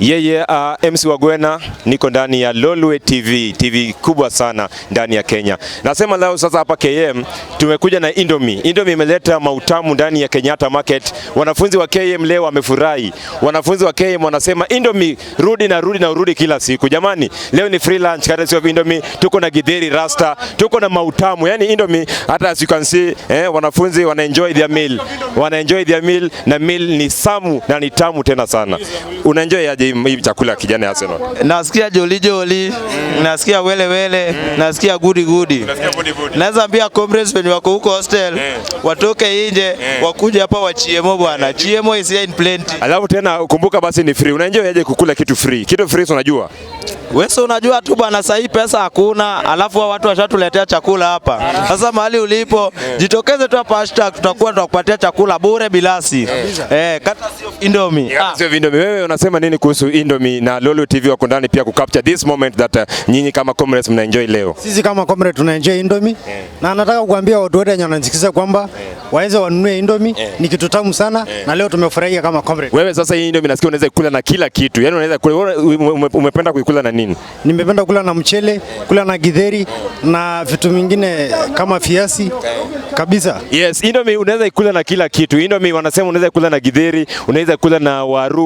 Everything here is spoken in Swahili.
Yeye MC Wagwena, niko ndani ya Lolwe TV, TV kubwa sana ndani ya Kenya. Nasema leo sasa hapa KM tumekuja na Indomie. Indomie imeleta mautamu ndani ya Kenyatta Market. Wanafunzi wa KM leo wamefurahi. Wanafunzi wa KM wanasema, "Indomie, rudi na rudi na urudi kila siku." Jamani, leo ni free lunch courtesy of Indomie. Tuko na githeri rasta, tuko na mautamu. Yani Indomie, hata as you can see, wanafunzi wana enjoy their meal. Wana enjoy their meal na meal ni samu na ni tamu tena sana. Una enjoy aje hii chakula, kijana Arsenal? Nasikia jolly jolly, nasikia wele wele, nasikia goody goody. Naweza ambia comrades wenye wako huko hostel watoke nje, wakuje hapa wachiemo bwana. Chiemo is here in plenty. Alafu tena kumbuka basi ni free. Unaenjoy aje kukula kitu free? Kitu free, si unajua? Wewe unajua tu bwana, sasa hii pesa hakuna, alafu hao watu washatuletea chakula hapa. Sasa mahali ulipo, jitokeze tu hapa hashtag, tutakuwa tunakupatia chakula bure bilasi. Eh, courtesy of Indomie. Ah. Sio Indomie. Wewe unasema nini kuhusu Indomie na Lolwe TV wako ndani pia kucapture this moment that nyinyi kama comrades mna enjoy leo? Sisi kama comrade tuna enjoy Indomie na nataka kuambia watu wote wenye wananisikiza kwamba waweze wanunue Indomie, ni kitu tamu sana na leo tumefurahia kama comrade. Wewe sasa hii Indomie nasikia unaweza kula na kila kitu. Yaani unaweza kula, wewe umependa kuikula na nini? Nimependa kula na mchele, kula na githeri na vitu vingine kama viazi kabisa. Yes, Indomie unaweza ikula na kila kitu. Indomie wanasema unaweza kula na githeri, unaweza kula na waru.